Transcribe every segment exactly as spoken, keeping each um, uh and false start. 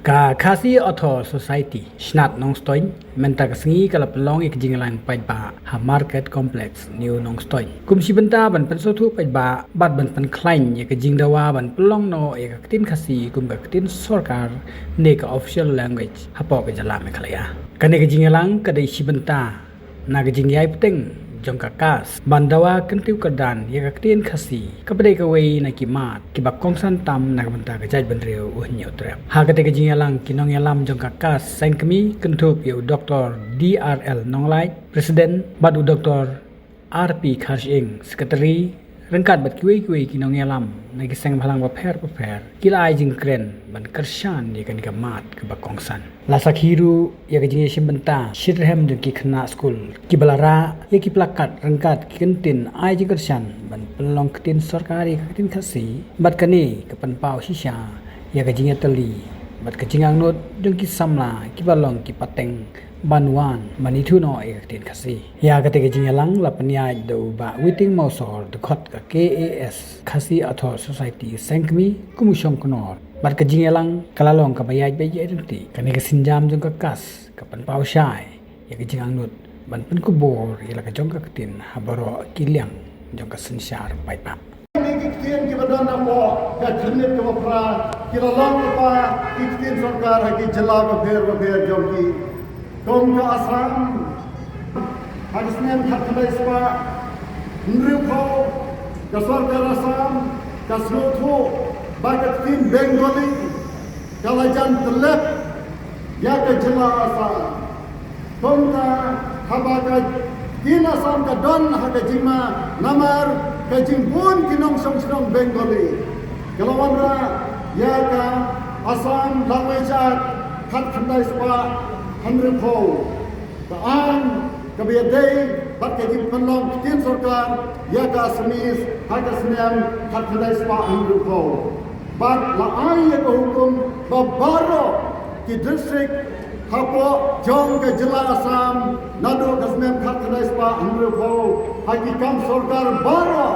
Ka Khasi Author Society Shnat Nongstoiñ mynta ka sngi ka la pynlong ïa ka jingïalang paidbah ha Market Complex New Nongstoiñ, kum shi bynta ban pynsngewthuh paidbah bad ban pynkhlaiñ ïa ka jingdawa ban pynlong noh ïa ka ktien Khasi kum ka ktien sorkar ne ka official language hapoh ka jylla Meghalaya. Kane ka jingïalang ka dei shi bynta na ka jingïai bteng jong ka KAS ban dawa kyntiew kyrdan ïa ka ktien Khasi, kaba dei kawei na ki mat kiba kongsan tam na ka bynta ka jaitbynriew u Hynñiewtrep. Ha kata ka jingïalang, ki nongïalam jong ka KAS seng kmie kynthup ïa u Doktor D R L Nonglait, President, bad u Doktor R P Kharshing, Secretary, ryngkat bad kiwei kiwei ki nongïalam na ki seng bhalang bapher bapher, ki la ai jingkren ban kyrshan ïa kane ka mat kaba kongsan. La sakhi ruh ïa ka jingïashim bynta shitrhem jong ki khynnah skul kiba la rah ïa ki plakat ryngkat ki kyntien ai jingkyrshan ban pynlong ktien sorkar ïa ka ktien Khasi, bad kane ka pynpaw shisha ïa ka jingïatylli bad ka jingangnud jong ki samla kiba long ki pateng ban wan ban ithuh noh ïa ka ktien Khasi. Ïa kata ka jingïalang la pynïaid da u Bah Witing Mawsor, dkhot ka K A S, Khasi Author Society seng kmie, kum u shongknor. Bad ka jingïalang ka la long kaba ïaid beit ïaid ryntih. Kane ka sienjam jong ka KAS ka pynpaw shai ïa ka jingangnud ban pynkupbor ïa la ka jong ka ktien ha baroh ki liang jong ka synshar paidbah. Kine ki ktien kiba don hapoh ka khyrnit kaba phra ki la long lypa ki ktien sorkar ha ki jylla bapher bapher jong ki. Kum ka Assam, ha ka snem khatkhyndai spah hynriewphew, ka sorkar Assam ka sngewthuh ba ka ktien Bengali ka la jan tyllep ïa ka jylla Assam. Kumta haba ka ktien Assam ka don ha ka jingma namar ka jingbun ki nongshong shnong Bengali, ka la wanrah ïa ka Assam Language Act khatkhyndai spah hynriewphew. Ka aiñ kaba ïadei bad ka jingpynlong ktien sorkar ïa ka Assamese ha ka snem khatkhyndai spah hynriewphew. Bad la ai ïa ka hukum ba baroh ki district hapoh jong ka jylla Assam naduh ka snem khatkhyndai spah hynriewphew, ha ki kam sorkar baroh,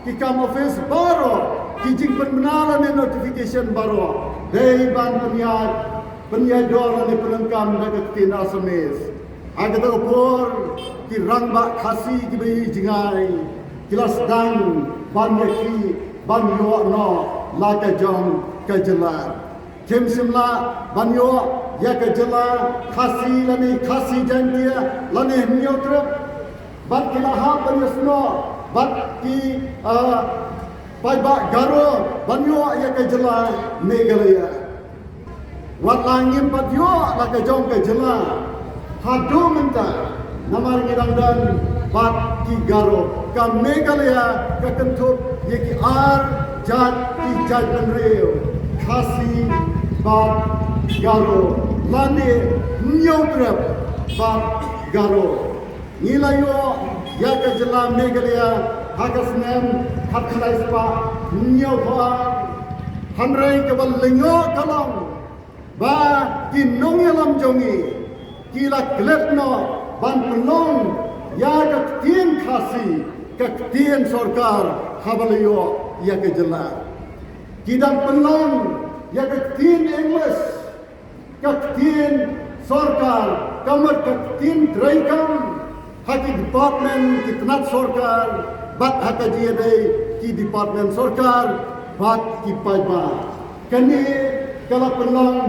ki kam office baroh, ki jingpynbna lane notification baroh, dei ban pynïaid, pynïaid dor lane pyndonkam da ka ktien Assamese. Ha kata ka por ki rangbah Khasi kiba ïohi jngai ki la sdang ban ïakhih ban ïoh noh la ka jong ka jylla. Kim shym lah ban ïoh ïa ka jylla Khasi lane Khasi Jaiñtia lane Hynñiewtrep. Bad ki la hap ban ïasnoh bad ki, ah, paidbah Garo ban ïoh ïa ka jylla Meghalaya. Wat la ngim pat ïoh la ka jong ka jylla haduh mynta, namar ngi dang don bad ki Garo. Ka Meghalaya ka kynthup ïa ki ar jait ki jaitbynriew, Khasi bad Garo, lane Hynñiewtrep bad Garo. Ngi la ïoh ïa ka jylla Meghalaya ha ka snem khatkhyndai spah hynñiewphew ar. Hynrei kaba lyngngoh ka long ba ki nongïalam jong ngi ki la klet noh ban pynlong ïa ka ktien Khasi ka ktien sorkar haba la ïoh ïa ka jylla. Ki dang pynlong ïa ka ktien English ka ktien sorkar, ka mut ka ktien treikam ha ki department, ki tnat sorkar, bad ha ka jingïadei ki department sorkar bad ki paidbah. Kane ka la pynlong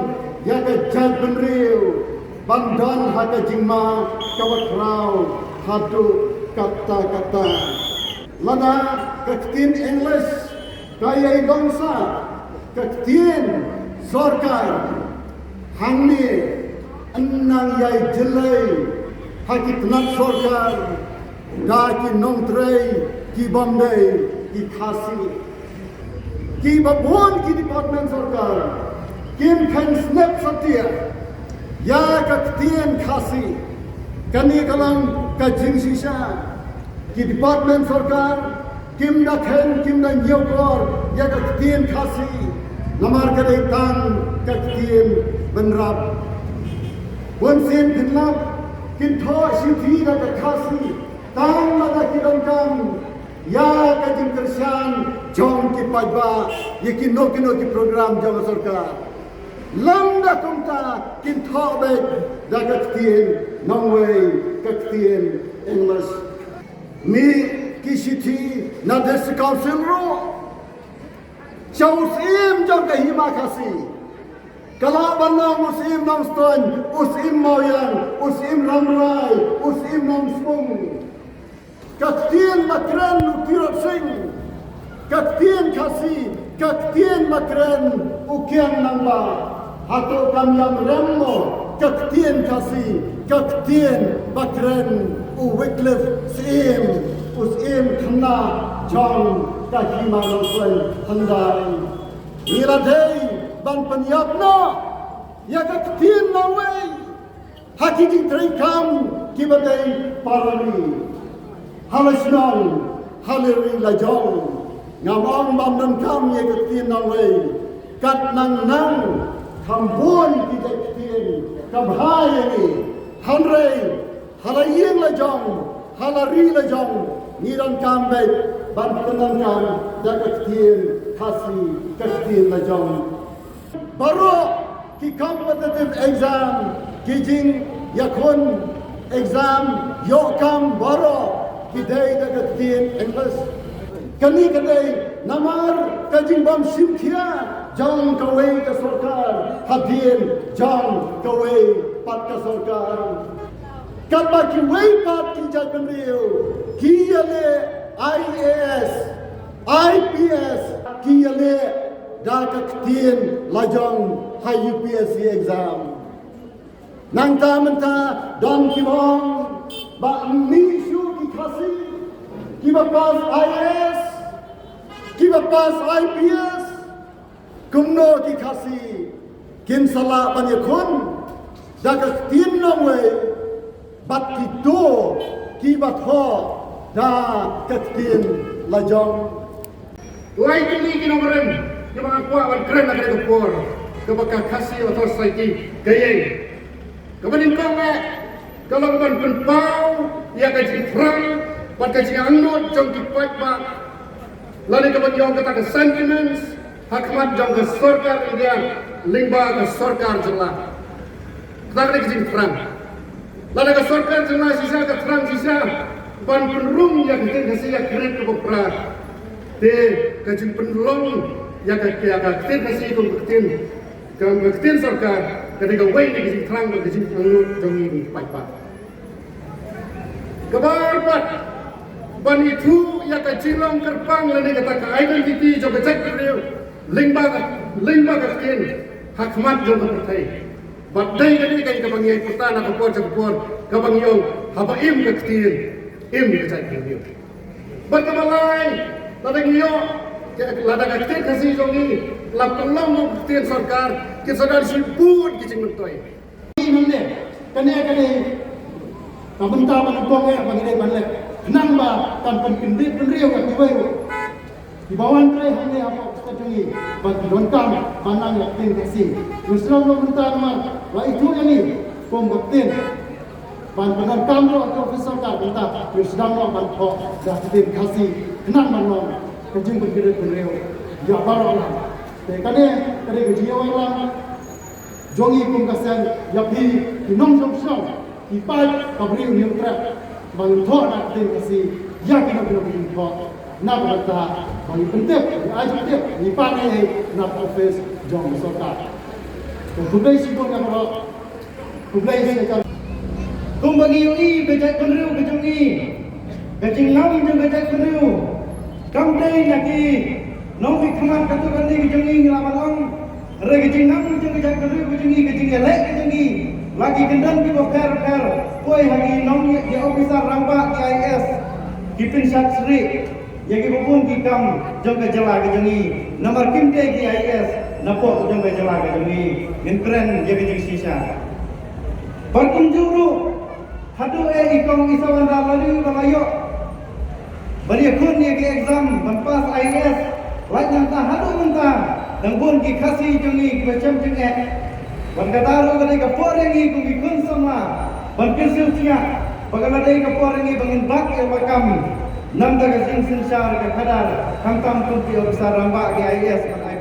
ïa ka jaitbynriew ban don ha ka jingma kaba khraw haduh katta katta. Lada ka ktien English ka ïai long sa ka ktien sorkar hangne, yn nang ïai jyllei ha ki tnat sorkar da ki nongtrei kibym dei ki Khasi. Kiba bun ki department sorkar kim kheiñ snep satia ïa ka ktien Khasi. Kane ka long ka jingshisha. Ki department sorkar kim da kheiñ, kim da ñiewkor ïa ka ktien Khasi, namar ka dei tang ka ktien bynrap. Bunsien phin lap kin thoh shithi da ka Khasi tang lada ki donkam ïa ka jingkyrshan jong ki paidbah ïa kino kino ki program jong ka sorkar. Lymda kumta kin thoh beit da ka ktien nongwei, ka ktien English. Mih ki shithi na District Council ruh sha u Syiem jong ka Hima Khasi. Ka lah ban long u Syiem Nongstoiñ, u Syiem Mawiang, u Syiem Rambrai, u Syiem Nongspung. Ka ktien ba kren u Tirot Sing, ka ktien Khasi, ka ktien ba kren u Kiang Nangbah. Hato kam ïam rem mo ka ktien Khasi, ka ktien ba kren u Wycliffe Syiem, u Syiem khynnah jong ka Hima Nongstoiñ hyndai. Ngi la dei ban pynïap noh ïa ka ktien nongwei ha ki jingtrei kam kiba dei para ri. Ha la shnong, ha la ri la jong, ngam ong bym donkam ïa ka ktien nongwei. Kat nang nang, kham bun ki jait ktien, kham bha ïa ngi. Hynrei ha la ïing la jong, ha la ri la jong, ngi donkam beit ban pyndonkam da ka ktien Khasi, ka ktien la jong. Baroh ki competitive exam, ki jingïakhun exam ïoh kam baroh ki dei da ka ktien English. Kane ka dei namar ka jingbym shim khia jong kawei ka sorkar hadien jong kawei pat ka sorkar. Katba kiwei pat ki jaitbynriew ki ïaleh I A S, I P S, ki ïaleh da ka ktien la jong ha U P S C exam. Nangta mynta don kiba ong ba ym mih shuh ki Khasi kiba pass I A S, kiba pass I P S. Kumno ki Khasi kin sa lah ban ïakhun da ka ktien nongwei bad kito kiba thoh da ka ktien la jong? Lai tylli ki nongrim kiba nga kwah ban kren ha kane ka por, kaba ka Khasi Authors' Society ka ïeng. Kaba nyngkong eh ka long ban pynpaw ïa ka jingthrang bad ka jingangnud jong ki paidbah, lane kaba ïong kata ka sentiments ha khmat jong ka sorkar India lyngba ka sorkar jylla. Kata ka dei ka jingthrang. Lada ka sorkar jylla shisha ka thrang shisha ban pynrung ïa ka ktien Khasi ïa ka grade kaba phra, te ka jingpynlong ïa ka, ïa ka ktien Khasi kum ka ktien, kum ka ktien sorkar ka dei kawei na ka jingthrang bad ka jingangnud jong ngi ki paidbah. Kaba ar pat, ban ithuh ïa ka jinglong kyrpang lane kata ka identity jong ka jaitbynriew lyngba ka, lyngba ka ktien ha khmat jong ka pyrthei. Bad dei kane ka, kaba ngi ïai pyrta na ka por sha ka por, kaba ngi ong haba im ka ktien, im ka jaitbynriew. Bad kaba lai, lada ngi ïoh, lada ka ktien Khasi jong ngi la pynlong kum ka ktien sorkar, kin sa don shibun ki jingmyntoi. Hangne, kane, kane ka bynta ba nyngkong eh ba ngi dei ban leh, khnang ba kan pynkyndit bynriew ïa kiwei ruh kiba wan trei hangne hapoh ka state jong ngi ba ki donkam ban nang ïa ka ktien Khasi. Ngi sdang noh mynta namar la ithuh ïa ngi kum ka ktien ban pyndonkam ruh ha ka office sorkar, mynta ngi sdang noh ban thoh da ka ktien Khasi khnang ban long ka jingpynkyndit bynriew ïa baroh lang. Te kane ka dei ka jingïawai lang jong ngi kum ka seng ïa phi ki nongshong shnong, ki paid ka Bri u Hynñiewtrep, ba ngin thoh na ka ktien Khasi ïa kino kino ki jingthoh na ka bynta ba ngin pyntip, ngin ai jingtip, ngin pan ei ei na ka office jong ka sorkar. Te khublei shibun ïa baroh. Khublei shibun. Kumba ngi ïohi ka jaitbynriew ka jong ngi, ka jingnam jong ka jaitbynriew kam dei na ki nongmihkhmat katto katne ka jong ngi, ngi lah ban ong. Hynrei ka jingnam ka jong ka jaitbynriew ka jong ngi, ka jingïaleh ka jong ngi, la ki kyndon kiba pher pher, poi ha ki nong, ki officer rangbah, ki I A S, ki pynshad shrieh ïa kiba bun ki kam jong ka jylla ka jong ngi. Namar kim dei ki I A S na pdeng jong ka jylla ka jong ngi. Ngin kren ïa ka jingshisha. Bad kumjuh ruh, haduh eh i kong Isawanda Lalriewbalaïoh ban ïakhun ïa ki exam ban pass I A S, lait nangta haduh mynta dang bun ki Khasi jong ngi kiba shem jingeh. Bad kata ruh ka dei ka por ïa ngi kum ki khun samla ban kyrsiew thiah ba ka la dei ka por ïa ngi ba ngin bat ïa la ka kam, namar ka jingsynshar ka khadar, khamtam kum ki officer rangbah, ki I A S ban ai